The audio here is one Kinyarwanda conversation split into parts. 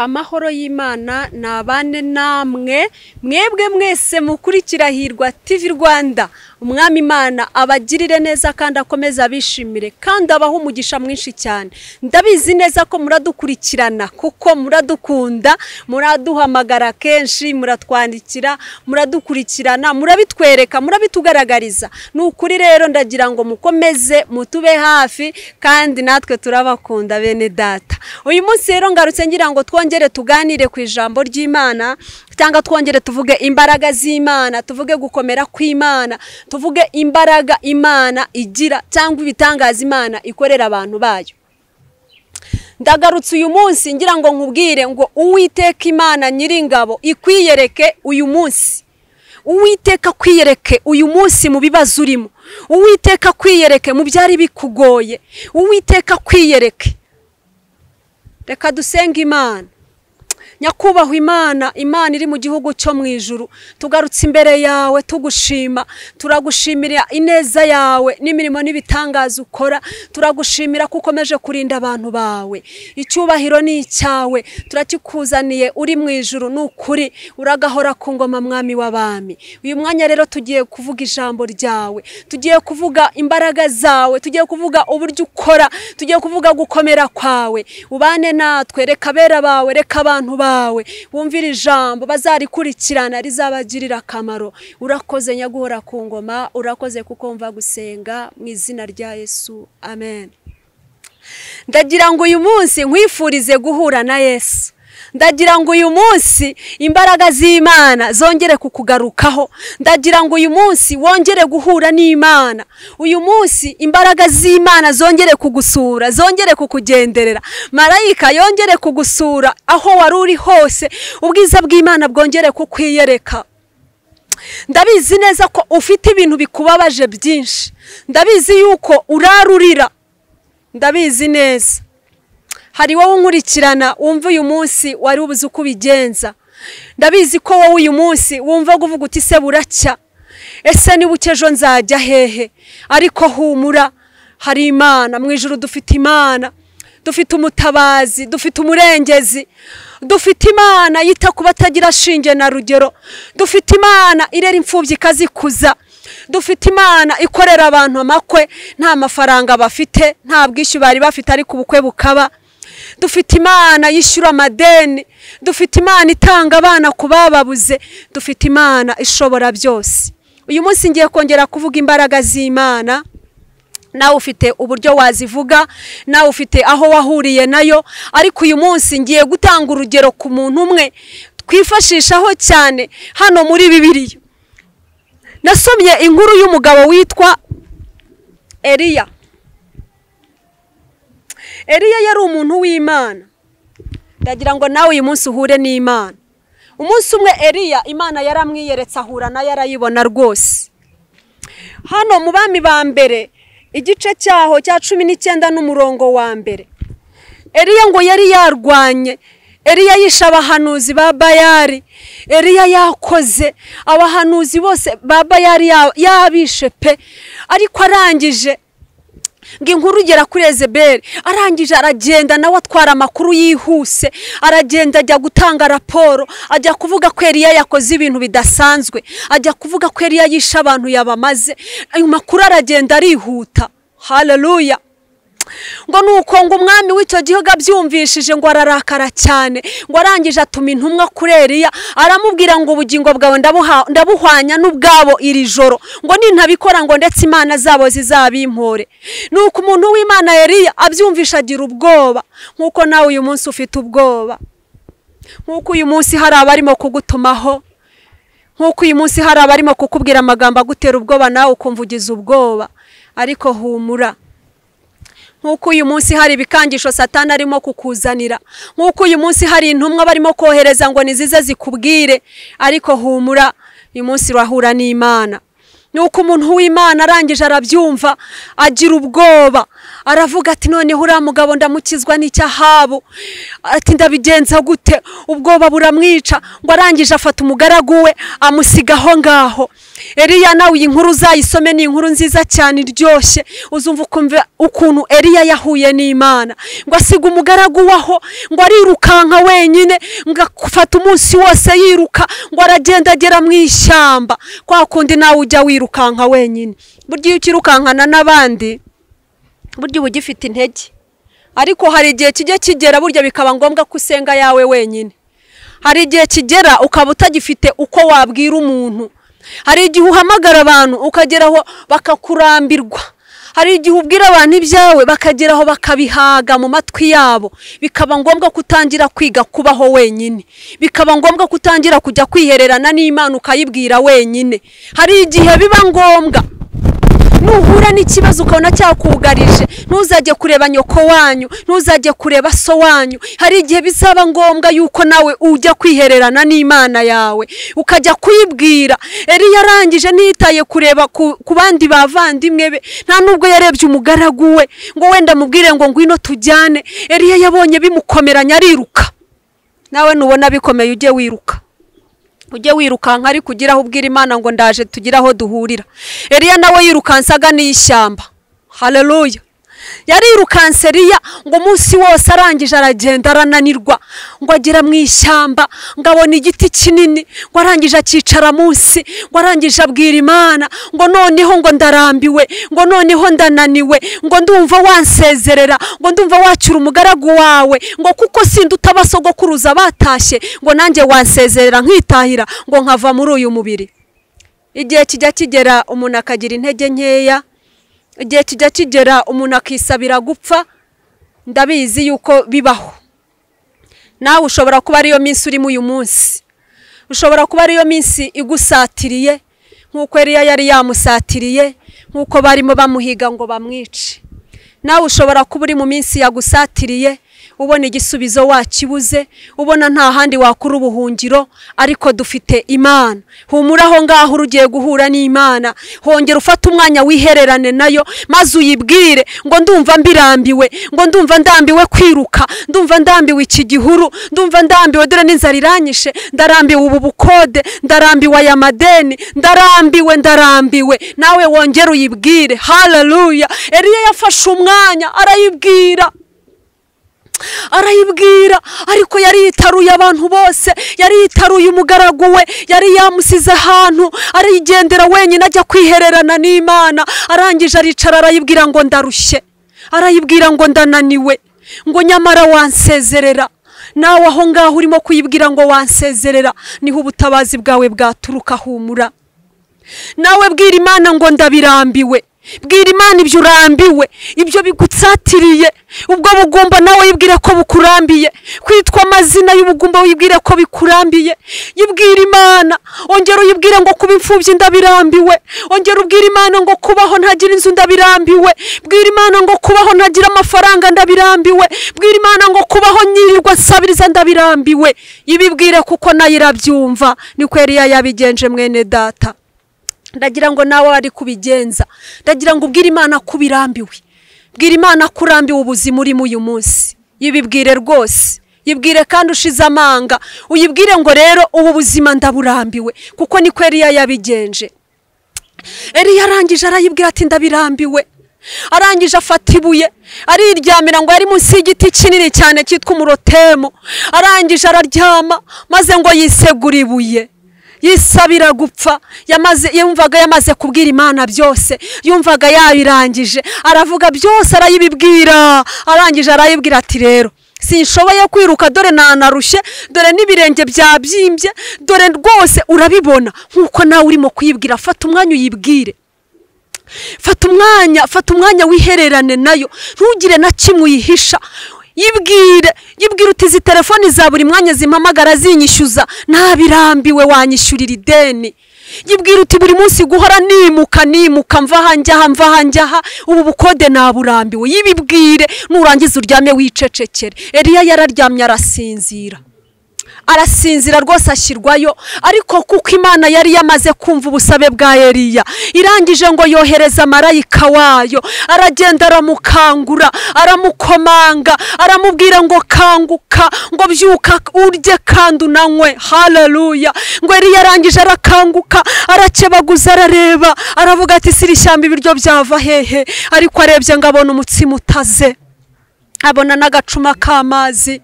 Amahoro y'Imana nabane namwe mwebwe mwese mukurikira Hirwa TV Rwanda. Umwami Imana abagirire neza kandi akomeza abishimire kandi abaha umugisha mwinshi cyane. Ndabizi neza ko muradukurikirana kuko muradukunda, muraduhamagara kenshi, muratwandikira, muradukurikirana, murabitwereka, murabitugaragariza. Ni ukuri rero ndagira ngo mukomeze mutube hafi kandi natwe turabakunda bene data. Uyu munsi rero ngarutse ngira ngo twongere tuganire ku ijambo ry'Imana, cyangwa twongere tuvuge imbaraga z'Imana, tuvuge gukomera kw'Imana, tuvuge imbaraga Imana igira cyangwa ibitangaza Imana ikorera abantu bayo. Ndagarutse uyu munsi ngira ngo nkubwire ngo Uwiteka Imana nyiringabo ikwiyereke uyu munsi. Uwiteka kwiyereke uyu munsi mu bibazo urimo. Uwiteka kwiyereke mu byari bikugoye. Uwiteka kwiyereke. Reka dusenge Imana. Nyakubahwa Imana, Imana iri mu gihugu cyo mu ijuru, tugarutse imbere yawe tugushima, turagushimira ineza yawe n'imirimo n'ibitangaza ukora, turagushimira ko ukomeje kurinda abantu bawe. Icyubahiro ni icyawe, turakikuzaniye uri mu ijuru, ni ukuri uragahora ku ngoma mwami w'abami. Uyu mwanya rero tugiye kuvuga ijambo ryawe, tugiye kuvuga imbaraga zawe, tugiye kuvuga uburyo ukora, tugiye kuvuga gukomera kwawe. Ubane natwe, reka abera bawe, reka abantu bawe wumvira ijambo bazarikurikirana rizabagirira akamaro. Urakoze nyaguhora ku ngoma, urakoze kuko mva gusenga mu izina rya Yesu, amen. Ndagira ngo uyu munsi nkwifurize guhura na Yesu. Ndagira ngo uyu munsi imbaraga z'Imana zongere kukugarukaho. Ndagira ngo uyu munsi wongere guhura n'Imana. Uyu munsi imbaraga z'Imana zongere kugusura, zongere kukugenderera. Marayika yongere kugusura aho wari uri hose, ubwiza bw'Imana bwongere kukwiyereka. Ndabizi neza ko ufite ibintu bikubabaje byinshi. Ndabizi yuko urarurira. Ndabizi neza. Hari wowe unkurikirana wumva uyu munsi wari ubuze uko ubigenza. Ndabizi ko wowe uyu munsi wumva kuvuga uti se buracya, ese niba ejo nzajya hehe? Ariko humura, hari Imana mu ijuru. Dufite Imana, dufite umutabazi, dufite umurengezi, dufite Imana yita ku batagira shinge na rugero, dufite Imana irera imfubyi ikazikuza, dufite Imana ikorera abantu amakwe nta mafaranga bafite, nta bwishyu bari bafite ariko ubukwe bukaba. Dufite Imana yishyura amadeni, dufite Imana itanga abana ku bababuze, dufite Imana ishobora byose. Uyu munsi ngiye kongera kuvuga imbaraga z'Imana. Nawe ufite uburyo wazivuga, nawe ufite aho wahuriye nayo, ariko uyu munsi ngiye gutanga urugero ku muntu umwe twifashishaho cyane hano muri Bibiliya. Nasomye inkuru y'umugabo witwa Eliya. Eliya yari umuntu w'Imana. Ndagira ngo nawe uyu munsi uhure n'Imana. Umunsi umwe Eliya Imana yaramwiyeretse ahura nayo arayibona rwose. Hano mu bami ba mbere igice cyaho cya 19 n'umurongo wa mbere, Eliya ngo yari yarwanye. Eliya yishe abahanuzi ba Bayali. Eliya yakoze abahanuzi bose ba Bayali yabishe pe. Ariko arangije ngo inkuru igera kuri Ezebeli, arangije aragenda nawe atwara amakuru yihuse, aragenda ajya gutanga raporo, ajya kuvuga ko Eliya yakoze ibintu bidasanzwe, ajya kuvuga ko Eliya yishe abantu yabamaze. Ayo makuru aragenda arihuta. Haleluya. Ngo nuko ngo umwami w'icyo gihugu abyumvishije ngo ararakara cyane, ngo arangije atuma intumwa kuri Eliya aramubwira ngo ubugingo bwawe ndabuhwanya n'ubwabo iri joro, ngo nintabikora ngo ndetse Imana zabo zizabimpore. Nuko umuntu w'Imana Eliya abyumvisha agira ubwoba, nkuko nawe uyu munsi ufite ubwoba, nkuko uyu munsi hari abarimo kugutumaho, nkuko uyu munsi hari abarimo kukubwira amagambo agutera ubwoba nawe ukumva ugize ubwoba. Ariko humura. Nkuko uyu munsi hari ibikangisho Satani arimo kukuzanira, nkuko uyu munsi hari intumwa barimo kohereza ngo nizize zikubwire, ariko humura, uyu munsi urahura n'Imana. Nuko umuntu w'Imana arangije arabyumva agira ubwoba, Aravuga ati noneho uriya mugabo ndamukizwa n'icyahabu, ati ndabigenza gute? Ubwoba buramwica. Ngo arangije afata umugaragu we amusiga aho ngaho. Eliya nawe iyi nkuru uzayisome, ni inkuru nziza cyane iryoshye, uzumva ukumva ukuntu Eliya yahuye n'Imana. Ngo asiga umugaragu waho, ngo arirukanka wenyine, ngo afata umunsi wose yiruka, ngo aragenda agera mu ishyamba. Kwa kundi nawe ujya wirukanka wenyine, burya iyo ukirukankana n'abandi burya uba ugifite intege, ariko hari igihe kijya kigera burya bikaba ngombwa ko usenga yawe wenyine. Hari igihe kigera ukaba utagifite uko wabwira umuntu. Hari igihe uhamagara abantu ukageraho bakakurambirwa. Hari igihe ubwira abantu ibyawe bakageraho bakabihaga mu matwi yabo. Bikaba ngombwa kutangira kwiga kubaho wenyine, bikaba ngombwa kutangira kujya kwihererana n'Imana ukayibwira wenyine. Hari igihe biba ngombwa nuhura n'ikibazo ukabona cyakugarije, ntuzajye kureba nyoko wanyu, ntuzajye kureba so wanyu. Hari igihe bizaba ngombwa yuko nawe ujya kwihererana n'Imana yawe ukajya kuyibwira. Eliya arangije ntiyitaye kureba ku bandi bavandimwe be, nta nubwo yarebye umugaragu we ngo wenda mubwire ngo ngwino tujyane. Eliya yabonye bimukomeranya ariruka. Nawe nubona bikomeye ujye wiruka, ujye wirukanka, ariko ugira aho ubwira Imana ngo ndaje tugira aho duhurira. Eliya nawe yirukanse agana ishyamba. Haleluya. Yarirukanse Eliya ngo umunsi wose, arangije aragenda arananirwa, ngo agera mu ishyamba, ngo abona igiti kinini, ngo arangije akicara munsi, ngo arangije abwira Imana ngo noneho ngo ndarambiwe, ngo noneho ndananiwe, ngo ndumva wansezerera, ngo ndumva wacyura umugaragu wawe, ngo kuko sinduta abasogokuruza batashye, ngo nanjye wansezerera nkitahira, ngo nkava muri uyu mubiri. Igihe kijya kigera umuntu akagira intege nkeya, igihe kijya kigera umuntu akisabira gupfa. Ndabizi yuko bibaho. Nawe ushobora kuba ariyo minsi urimo uyu munsi, ushobora kuba ariyo minsi igusatiriye nk'uko Eliya yari yamusatiriye, nk'uko barimo bamuhiga ngo bamwice. Nawe ushobora kuba uri mu minsi yagusatiriye, ubona igisubizo wakibuze, ubona nta handi wakura ubuhungiro, ariko dufite Imana. Humura aho ngaho ugiye guhura n'Imana, hongera ufate umwanya wihererane nayo, maze uyibwire ngo ndumva mbirambiwe, ngo ndumva ndambiwe kwiruka, ndumva ndambiwe iki gihuru, ndumva ndambiwe dore n'inzara iranyishe, ndarambiwe ubu bukode, ndarambiwe aya madeni, ndarambiwe, ndarambiwe. Nawe wongera uyibwire. Haleluya. Eliya yafashe umwanya arayibwira, arayibwira, ariko yari yitaruye abantu bose, yari yitaruye umugaragu we, yari yamusize ahantu, arigendera wenyine ajya kwihererana n'Imana. Arangije aricara arayibwira ngo ndarushye, arayibwira ngo ndananiwe, ngo nyamara wansezerera. Nawe aho ngaho urimo kuyibwira ngo wansezerera, niho ubutabazi bwawe bwaturuka. Humura. Nawe bwira Imana ngo ndabirambiwe, bwira Imana ibyo urambiwe, ibyo bigutsatiriye, ubwo bugumba nawe yibwire ko bukurambiye, kwitwa amazina y'ubugumba wibwire ko bikurambiye. Yibwira Imana, ongera uyibwire ngo kuba imfubyi ndabirambiwe, ongera ubwira Imana ngo kubaho ntagira inzu ndabirambiwe, bwira Imana ngo kubaho ntagira amafaranga ndabirambiwe, bwira Imana ngo kubaho nyirirwa nsabiriza ndabirambiwe. Yibibwire kuko nayo irabyumva. Niko Eliya yabigenje mwene data. Ndagira ngo nawe ari kubigenza, ndagira ngo ubwire Imana ko ubirambiwe, bwira Imana ko urambiwe ubuzima urimo uyu munsi. Yibibwire rwose, yibwire kandi ushize amanga, uyibwire ngo rero ubu buzima ndaburambiwe, kuko niko Eliya yabigenje. Eliya arangije arayibwira ati ndabirambiwe. Arangije afata ibuye ariryamira, ngo yari munsi y'igiti kinini cyane cyitwa umurotemu. Arangije araryama, maze ngo yisegura ibuye, yisabira gupfa. Yumvaga yamaze kubwira Imana byose, yumvaga yabirangije, aravuga byose arayibibwira. Arangije arayibwira ati rero sinshoboye kwiruka, dore nanarushye, dore n'ibirenge byabyimbye, dore rwose urabibona. Nkuko nawe urimo kuyibwira, fata umwanya uyibwire, fata umwanya, fata umwanya wihererane nayo, ntugire na kimwe uyihisha. Yibwire, yibwire uti izi telefoni za buri mwanya zimpamagara zinyishyuza, nabirambiwe, wanyishyurira ideni. Yibwire uti buri munsi guhora nimuka nimuka, mva aha njya aha, mva aha njya aha, ubu bukode naburambiwe. Yibibwire, nurangiza uryame wicecekere. Eliya yararyamye arasinzira. Arasinzira rwose ashyirwayo. Ariko kuko Imana yari yamaze kumva ubusabe bwa Eliya, irangije ngo yohereza marayika wayo, aragenda aramukangura, aramukomanga, aramubwira ngo kanguka, ngo byuka urye kandi unanywe. Haleluya. Ngo Eliya arangije arakanguka, arakebaguza, arareba, aravuga ati siri ishyamba ibiryo byava hehe? Ariko arebye ngo abona umutsima utaze, abona n'agacuma k'amazi.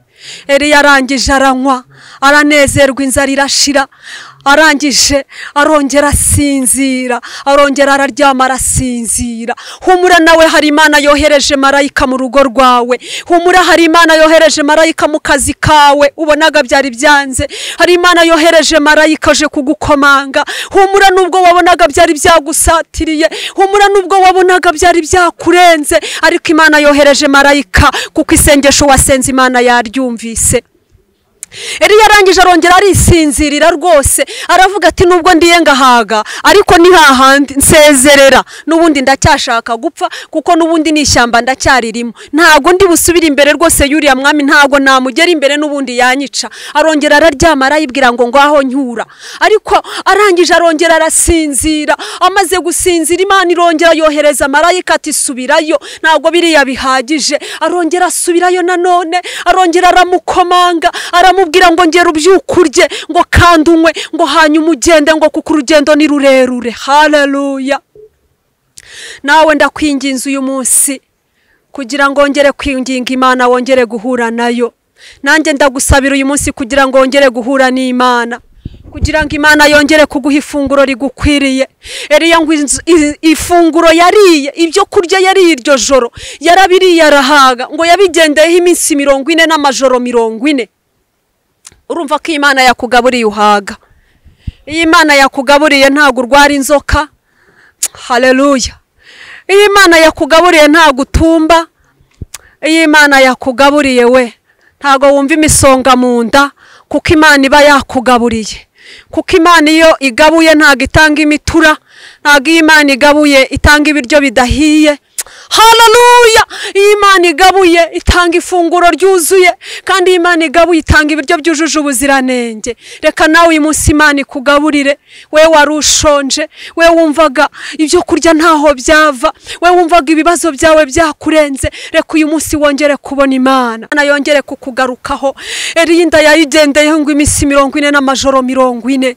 Eliya arangije aranywa, aranezerwa, inzara irashira. Arangije arongera asinzira, arongera araryama arasinzira. Humura nawe hari Imana yohereje marayika mu rugo rwawe. Humura hari Imana yohereje marayika mu kazi kawe ubonaga byari byanze. Hari Imana yohereje marayika aje kugukomanga. Humura nubwo wabonaga byari byagusatiriye, humura nubwo wabonaga byari byakurenze, ariko Imana yohereje marayika kuko isengesho wasenze Imana yaryumvise. Eliya arangije arongera arisinzirira rwose, aravuga ati nubwo ndiye ngahaga ariko ni hahandi nsezerera, n'ubundi ndacyashaka gupfa kuko n'ubundi ni ishyamba ndacyaririmo, ntago ndi busubire imbere rwose yuriya mwami, ntago namugera imbere n'ubundi yanyica. Arongera araryama, arayibwira ngo ngaho nyura. Ariko arangije arongera arasinzira. Amaze gusinzira Imana irongera yohereza marayika ati subirayo, ntago biriya bihagije. Arongera asubirayo nanone, arongera aramukomanga, aramubwira ngo ngera ubyukurye, ngo kandi unywe, ngo hanyuma ugende, ngo kuko urugendo ni rurerure. Haleluya. Nawe ndakwinginze uyu munsi kugira ngo wongere kwinginga Imana, wongere guhura nayo. Nanjye ndagusabira uyu munsi kugira ngo wongere guhura n'Imana, kugira ngo Imana yongere kuguha ifunguro rigukwiriye. Eliya ngo ifunguro yariye, ibyo kurya yariye iryo joro yarabiriye arahaga, ngo yabigendeyeho iminsi 40 n'amajoro 40. Urumva ko Imana yakugaburiye uhaga. Iyo Imana yakugaburiye ntago urwara inzoka. Haleluya. Iyo Imana yakugaburiye ntago utumba. Iyo Imana yakugaburiye we ntago wumva imisonga mu nda, kuko Imana iba yakugaburiye. Kuko Imana iyo igabuye ntago itanga imitura, ntago iyo Imana igabuye itanga ibiryo bidahiye. Haleluya. Iyo Imana igabuye itanga ifunguro ryuzuye, kandi iyo Imana igabuye itanga ibiryo byujuje ubuziranenge. Reka nawe uyu munsi Imana ikugaburire. We wari ushonje, we wumvaga ibyo kurya ntaho byava, we wumvaga ibibazo byawe byakurenze, reka uyu munsi wongere kubona Imana, Imana yongere kukugarukaho. Eliya inda yayigendeyeho ngo iminsi 40 n'amajoro 40.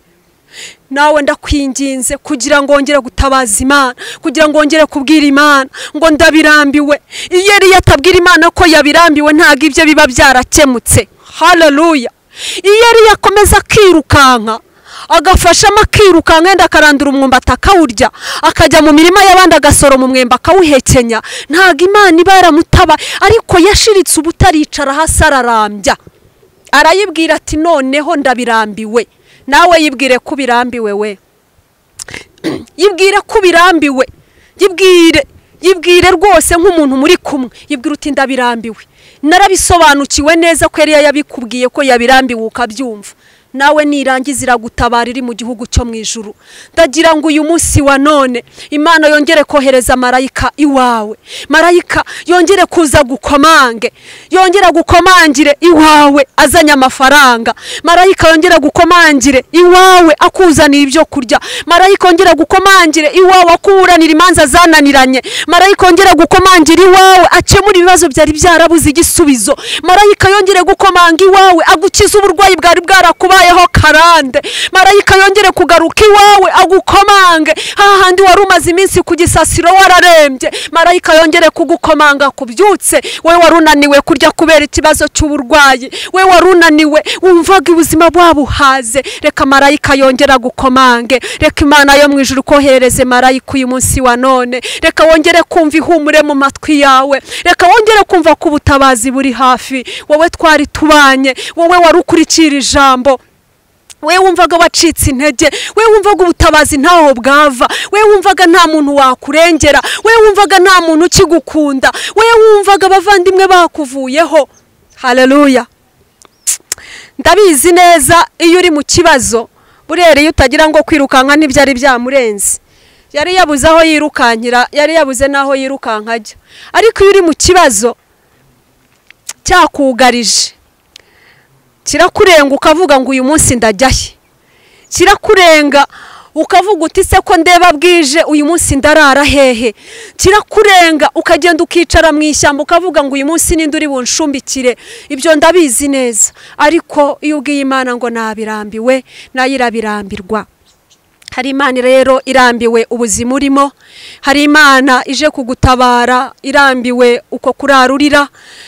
Nawe ndakwinginze kugira ngo wongere gutabaza Imana, kugira ngo wongere kubwira Imana ngo ndabirambiwe. Iyo Eliya atabwira Imana ko yabirambiwe ntago ibyo biba byarakemutse. Haleluya. Iyo Eliya akomeza akirukanka, agafashamo akirukanka, yenda akarandura umwumbati akawurya, akajya mu mirima y'abandi agasoroma umwembe akawuhekenya, ntago Imana iba yaramutaba. Ariko yashiritse ubutaricara hasi ararambya, arayibwira ati noneho ndabirambiwe. Nawe yibwire ko ubirambiwe we. Yibwire ko ubirambiwe. Yibwire, yibwire rwose nk'umuntu muri kumwe. Yibwire uti ndabirambiwe. Narabisobanukiwe neza ko Eliya yabikubwiye ko yabirambiwe ukabyumva. Nawe nirangiza iragutabara iri mu gihugu cyo mu ijuru. Ndagira ngo uyu munsi wa none Imana yongere kohereza marayika iwawe. Marayika yongere kuza gukomange, yongere gukomangire iwawe azanye amafaranga. Marayika yongere gukomangire iwawe akuzanira ibyo kurya. Marayika yongere gukomangire iwawe akuburanira imanza zananiranye. Marayika yongere gukomangira iwawe akemura ibibazo byari byarabuze igisubizo. Marayika yongere gukomanga iwawe agukiza uburwayi bwari bwarakubaye karande. Marayika yongere kugaruka iwawe agukomange hahandi wari umaze iminsi ku gisasiro wararembye. Marayika yongere kugukomanga kubyutse, we warunaniwe kurya kubera ikibazo cy'uburwayi, we warunaniwe wumvaga ubuzima bwabuhaze. Reka marayika yongera gukomange. Reka Imana yo mu ijuru kohereze marayika uyu munsi wa none. Reka wongere kumva ihumure mu matwi yawe. Reka wongere kumva ko ubutabazi buri hafi. Wowe twari tubanye, wowe warukurikira ijambo, we wumvaga wacitse intege, we wumvaga ubutabazi ntaho bwava, we wumvaga nta muntu wakurengera, we wumvaga nta muntu ukigukunda, we wumvaga abavandimwe bakuvuyeho. Haleluya. Ndabizi neza iyo uri mu kibazo, burere iyo utagira ngo kwirukanka ntibyari byamurenze, yari yabuze aho yirukankira, yari yabuze naho yirukanka ajya. Ariko iyo uri mu kibazo cyakugarije, Kirakurenga ukavuga ngo uyu munsi ndajya he? Kirakurenga ukavuga uti se ko ndeba bwije uyu munsi ndarara hehe? Kirakurenga ukagenda ukicara mu ishyamba ukavuga ngo uyu munsi ninde uri bunshumbikire? Ibyo ndabizi neza, ariko iyo ubwiye Imana ngo nabirambiwe, nayo irabirambirwa. Hari Imana rero irambiwe ubuzima urimo, hari Imana ije kugutabara irambiwe uko kurarurira,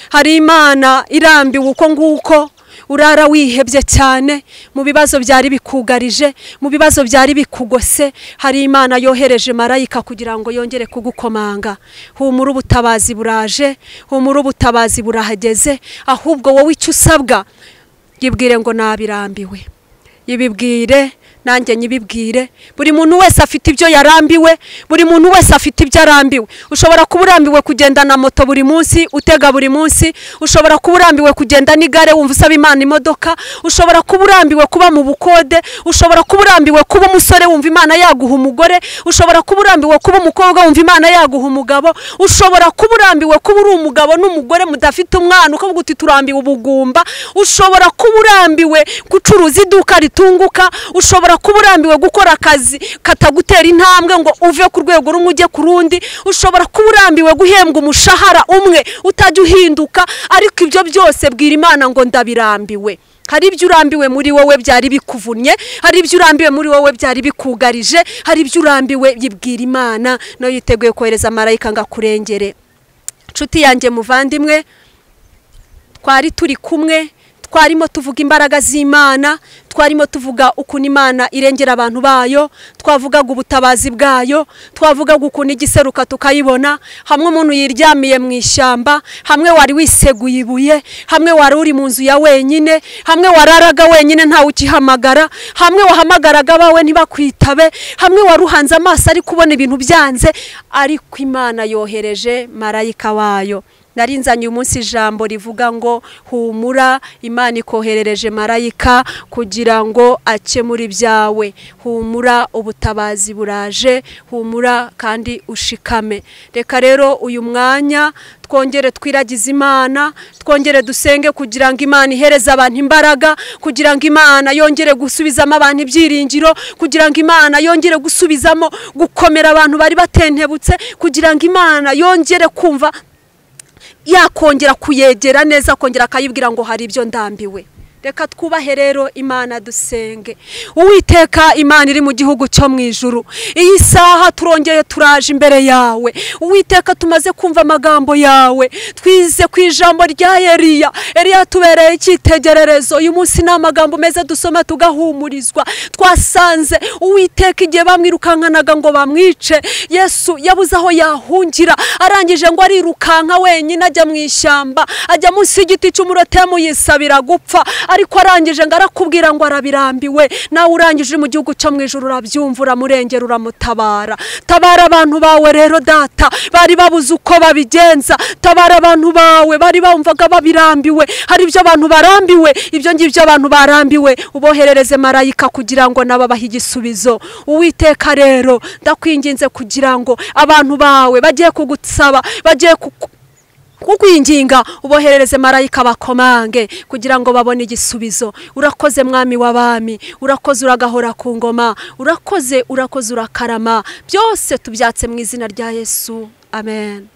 hari Imana irambiwe uko nguko urara wihebye cyane mu bibazo byari bikugarije, mu bibazo byari bikugose. Hari Imana yohereje marayika kugira ngo yongere kugukomanga. Humura, ubutabazi buraje, humura, ubutabazi burahageze. Ahubwo wowe icyo usabwa, yibwire ngo nabirambiwe, yibibwire nanjye nyibibwire. Buri muntu wese afite ibyo yarambiwe, buri muntu wese afite ibyo arambiwe. Ushobora kuba urambiwe kugenda na moto buri munsi, utega buri munsi. Ushobora kuba urambiwe kugenda n'igare wumva usaba Imana imodoka. Ushobora kuba urambiwe kuba mu bukode. Ushobora kuba urambiwe kuba umusore wumva Imana yaguha umugore. Ushobora kuba urambiwe kuba umukobwa wumva Imana yaguha umugabo. Ushobora kuba urambiwe kuba uri umugabo n'umugore mudafite umwana ukavuga uti turambiwe ubugumba. Ushobora kuba urambiwe gucuruza iduka ritunguka. Ushobora kuba urambiwe gukora akazi katagutera intambwe ngo uve ku rwego rumwe ujye ku rundi. Ushobora kuba urambiwe guhembwa umushahara umwe utajya uhinduka. Ariko ibyo byose bwira Imana ngo ndabirambiwe. Hari ibyo urambiwe muri wowe byari bikuvunnye, hari ibyo urambiwe muri wowe byari bikugarije, hari ibyo urambiwe, yibwira Imana nayo yiteguye kohereza marayika ngo akurengere. Nshuti yanjye muvandimwe, twari turi kumwe, twarimo tuvuga imbaraga z'Imana, twarimo tuvuga ukuntu Imana irengera abantu bayo, twavugaga ubutabazi bwayo, twavugaga ukuntu igiseruka tukayibona. Hamwe umuntu yiryamiye mu ishyamba, hamwe wari wiseguye ibuye, hamwe wari uri mu nzu ya wenyine, hamwe wararaga wenyine ntawe ukihamagara, hamwe wahamagaraga abawe ntibakwitabe, hamwe waruhanze amaso ari kubona ibintu byanze, ariko Imana yohereje marayika wayo. Narinzanye uyu munsi ijambo rivuga ngo humura, Imana ikoherereje marayika kugira ngo akemure ibyawe. Humura, ubutabazi buraje, humura kandi ushikame. Reka rero uyu mwanya twongere twiragize Imana, twongere dusenge kugira ngo Imana ihereze abantu imbaraga, kugira ngo Imana yongere gusubizamo abantu ibyiringiro, kugira ngo Imana yongere gusubizamo gukomera abantu bari batentebutse, kugira ngo Imana yongere kumva yakongera kuyegera neza, kongera akayibwira ngo hari ibyo ndambiwe. Reka twubahe rero Imana dusenge. Uwiteka Imana iri mu gihugu cyo mu ijuru, iyi saha turongeye turaje imbere yawe. Uwiteka tumaze kumva amagambo yawe, twize ku ijambo rya Eliya. Eliya tubereye icyitegererezo. Uyu munsi ni amagambo meza dusoma tugahumurizwa. Twasanze Uwiteka igihe bamwirukankanaga ngo bamwice, Yesu yabuze aho yahungira, arangije ngo arirukanka wenyine ajya mu ishyamba, ajya munsi y'igiti cy'umurotemu yisabira gupfa. Ariko arangije ngo arakubwira ngo arabirambiwe. Nawe urangije mu gihugu cyo mu ijuru urabyumva, uramurengera, uramutabara. Tabara abantu bawe rero data, bari babuze uko babigenza. Tabara abantu bawe bari bumvaga babirambiwe. Hari ibyo abantu barambiwe, ibyo ngibyo abantu barambiwe, uboherereze marayika kugira ngo nabo bahe igisubizo. Uwiteka rero ndakwinginze kugira ngo abantu bawe bagiye kugusaba, bagiye kukwinginga, uboherereze marayika bakomange kugira ngo babone igisubizo. Urakoze mwami w'abami, urakoze uragahora ku ngoma, urakoze, urakoze urakarama. Byose tubyatse mu izina rya Yesu, amen.